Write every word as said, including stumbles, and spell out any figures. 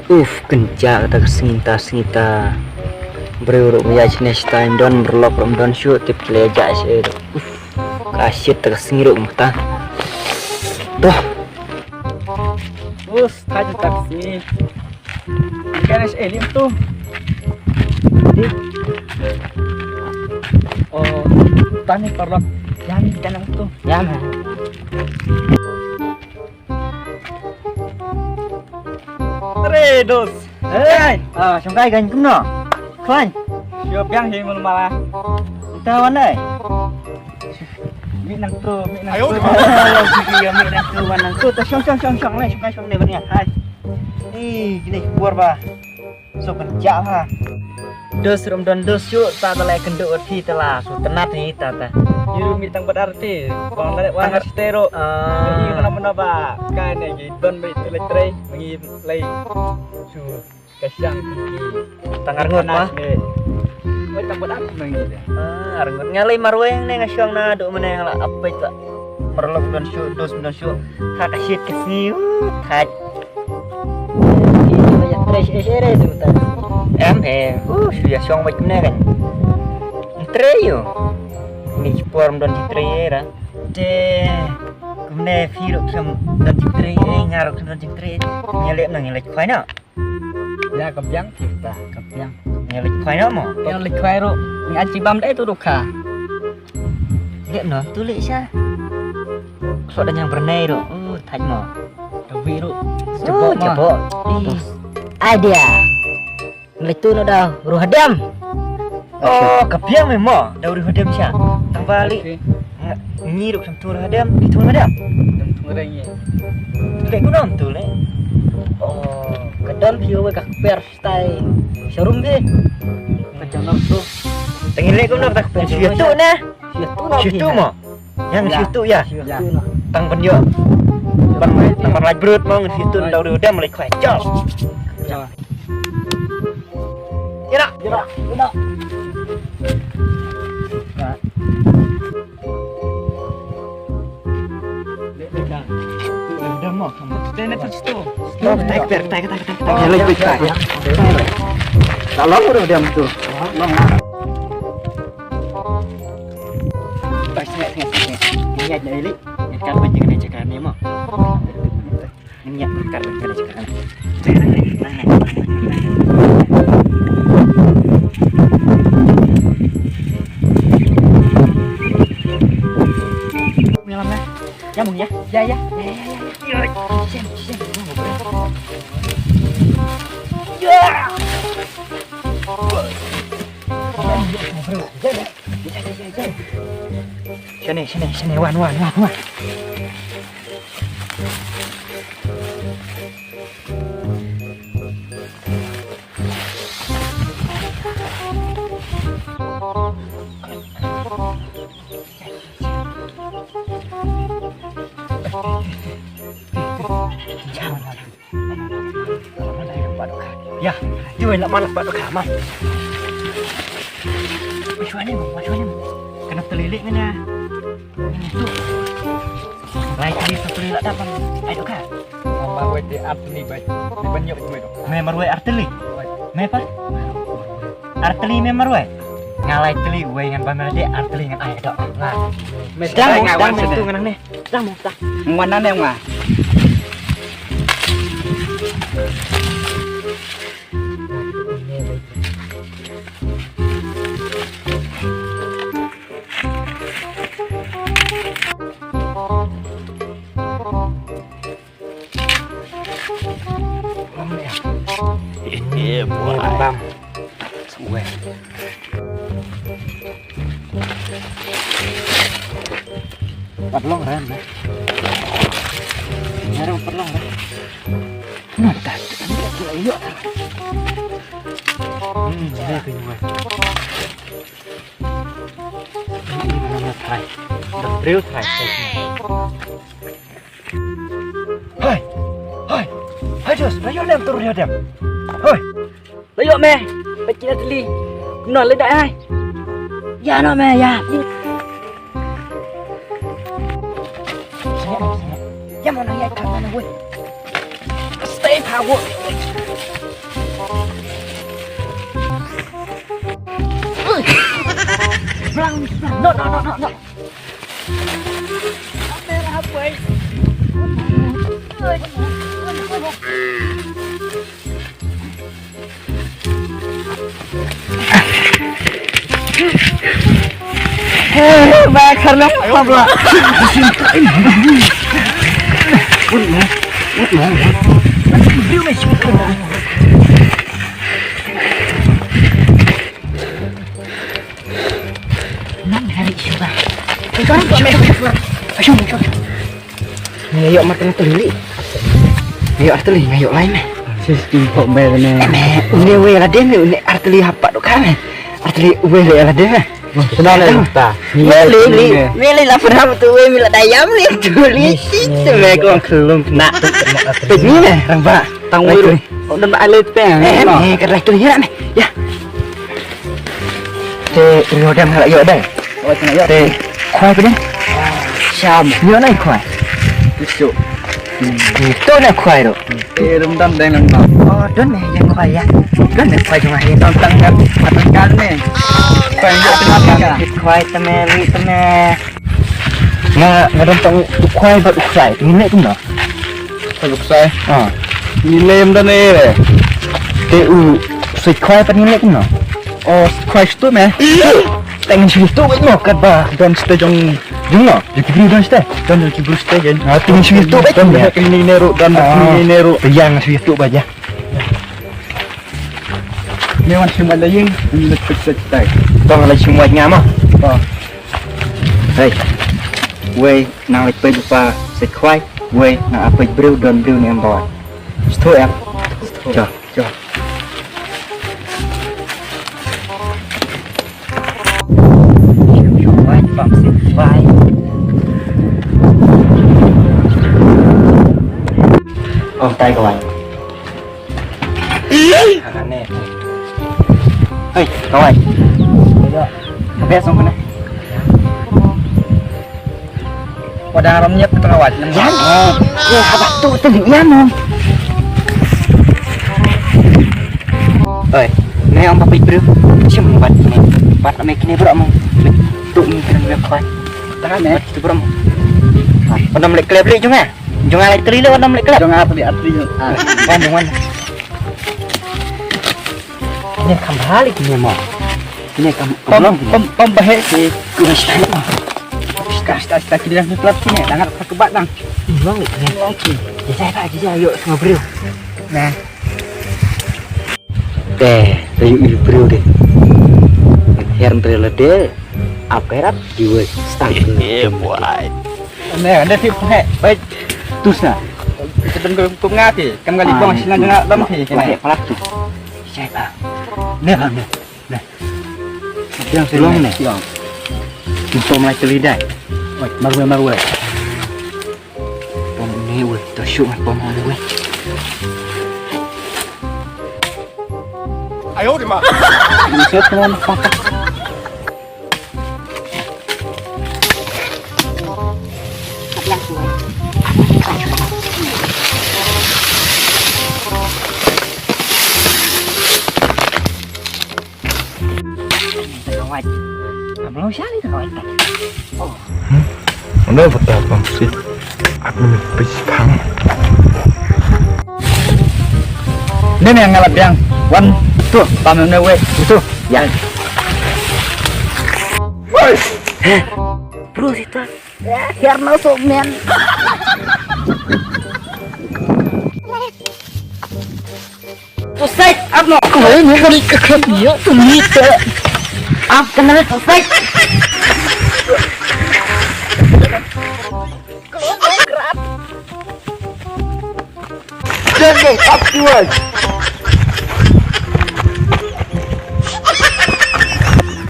Uf, kynjah kata ka sngi ta, sngi ta. Briew ruh maya shane shatai, don paralok ruh don shuh, tip kle ja shuh. Uf, ka shit ta ka sngi ruh mata. Doh. Us, ta jin ta ka sngi. Kan es elim tu. Oh, tani paralok. Yang kan tu. Ya, man. Tre dos. Hey, ah, shong kai gan kumno? Kwan. Yo biang hi mun mala. Ita wan dai. Mi nang tu, mi nang tu. Ayo. Yo mi nang tu, wan nang tu. Ta shong shong shong shong lai, shong kai shong dai ban ya. Hai. Ih, gini buar ba. So kynjah ha. Dos rum don dos shuh ta ta lai kynduh ot phi ta la. So tnat hi ta ta. Yu mi tang badar ti. Bang lai wan stero. Ah. Yu mana mana ba. Kai ne gi don bri tu lai trei. Ngi lai. Su ka shang ki. Tang arngut ma. Oi tang badar ma ngi. Ah, arngut nga lai marweng ne nga shong na do mane la apet la. Marlok don shuh, dos don shuh. Ha ka shit ka sngi. Thaj. Em he, uh, shu ïa shong bad kumne kan. Trei ïa. Ni ki por don ki trei ra. Te kumne phi ruh kam don ki trei, eh, nga ruh kam don ki trei. Ngi leh nang ngi leh khwai na. Ïa ka biang kita, ka biang. Ngi leh khwai na mo. Ïa leh khwai ruh. Ngi aji bam dei tu ruh ka. Leh no tu leh sha. Khlot da ñiang bernei ruh. Uh, thaj mo. Ka wi ruh. Oh, jabok mo. Jabok. Ih. Idea. Ngi leh tu no da ruh hadem. Oh, ka biang me mo. Da ruh hadem sha. Tang bali. Ngi ruh kan tu ruh hadem, di tu ruh hadem. Kan tu ruh ngi. Leh ku nom tu leh. Oh, ka don phi wa ka per. Stai sharum ge. Macam nak tu. Tengin lek kumno tak pen situ ne. Situ mo. Yang situ ya. Tang penyo. Bang tang berlaj brut mo situ tau dia mulai kacau. Ira, ira, ira. Ngiat ngiat ngiat kat ngiat kat. Nyalam ya. Ya mung ya. Ya ya. Ya ya ya. Ya. Shen shen. Ya. Shen shen shen. Wan wan wan wan. Ya, di wei la man ba ka ma. Macam ni, macam ni. Kena terlilit ni. Lai kali satu lila dapat. Ai tu ka. Marwei te arteli bai. Di banyak tu mai tu. Me marwei arteli. Me pa? Arteli me marwei. Ngalai teli wei ngan ba me de arteli ngan ai dok. Nah. Sedang sedang tu ngan ne. Sedang mo ta. Ngwan ne ngwa. Ini buat bam. Suwe. Pat long ran na. Nyaro pat long ran. Mata. Ayo. Hmm, ini kenyuan. Ini mana try? Dah briew try. Hai. Hai. Hai jos, ayo nem tur dia dem. Hai. Ayo me. Pecina teli. No le dai hai. Ya no me ya. Ya mana ya kan mana woi. Stay power. No, no, no, no, no. Ba khar long apa ba? Nang hari shuba. Tuan ko me. Ayo, ayo. Nga ïoh markah tylli. Nga ïoh tylli, nga ïoh lai me. Sis, king pok bai ne. Me, une wei la dem, une artylli hapa do ka me. Artylli wei le la dem. Kenal le ta. Me le le, me le la pernah tu wei me la dayam le tu le. Sis, me ko kelung na. Pek ni me, rang ba. Tang wei. Oh, dan ba le te. Eh, me ka lai tylli ya me. Ya. Te ri hodam ha la ïoh dai. Te khwai pdeng. Sham. Ïoh nai khwai. Isu. To na khwai ro. Te rum dam deng lang ba. Oh, don ne yang khwai ya. Don ne khwai jong ai. Don tang ya. Matang kan ne. Khwai ya tengah tang. Khwai teme ri teme. Nga, nga don tang u khwai bad u khwai. Ngi ne kumno. Khwai bad u khwai. Ah. Ngi ne em don ne re. Te u sik khwai pat ngi ne kumno. Oh, khwai stu me. Tang shu tu wei mo kat ba don ste jong jong no. Jong ki bru don ste. Don jong ki bru ste jong. Ah, tang shu tu wei. Don jong ki ni ne ru, don jong ki ni ne ru. Yang shu tu ba ja. Me wan shu ma la ying, ni le pek pek tai. Don la shu ma nga ma. Oh. Hey. Wei nang leit peit lypa sait khwai, wei nang ap peit briew don briew ne em bawai. Sdang em? Sdang. Jom, jom. Sait khwai, pam sait khwai. Oh, tai kawai. Hei, kawai. Ka beh song kane. Wadang ram nyep ka kawai. Yan. Eh, haba tu tu yan. Oi, ne ong papi bro. Sim bat ne. Bat ame kine bro mo. Tu ni kene bro kawai. Tangan ne. Tu bro mo. Wadang lek klep lek jong nga. Jong nga lek teli lek wadang lek klep. Jong nga teli atli. Ah, wan jong wan. Kine kam bha li kine mo. Kine kam pom pom pom bahe ki. Kine stai mo. Stai stai stai kine dang klap kine dang ka kebat dang. Long li kine. Oke. Jai ba jai yo sama bro. Nah. Te, te yu yu bro de. Her ntre la de. Ap kerap jiwa stang. Yeah boy. Ne, ne tip he. Baik. Tus na. Kita tengok kum ngati. Kam kali bang sina jengak dam he. Palat tu. Siapa? Ne bang ne. Ne. Yang selong ne. Yang. Kita mai celidai. Oi, marwe marwe. Pom ne weh, to shu pom ne weh. Ayo di ma. Ni set pom papa. Kawai. Abang siapa ni kawai? Oh. Hmm? Anda betul bang sih. Aku ni pis pang. Ni ni ngalap yang. Wan tu, pam ni weh. Itu. Ya. Woi. Bro sita. Here now so man. Usai, ap no. Kau ni kali kekep dia tu ni te. Ap kena usai. Jangan ap tuan.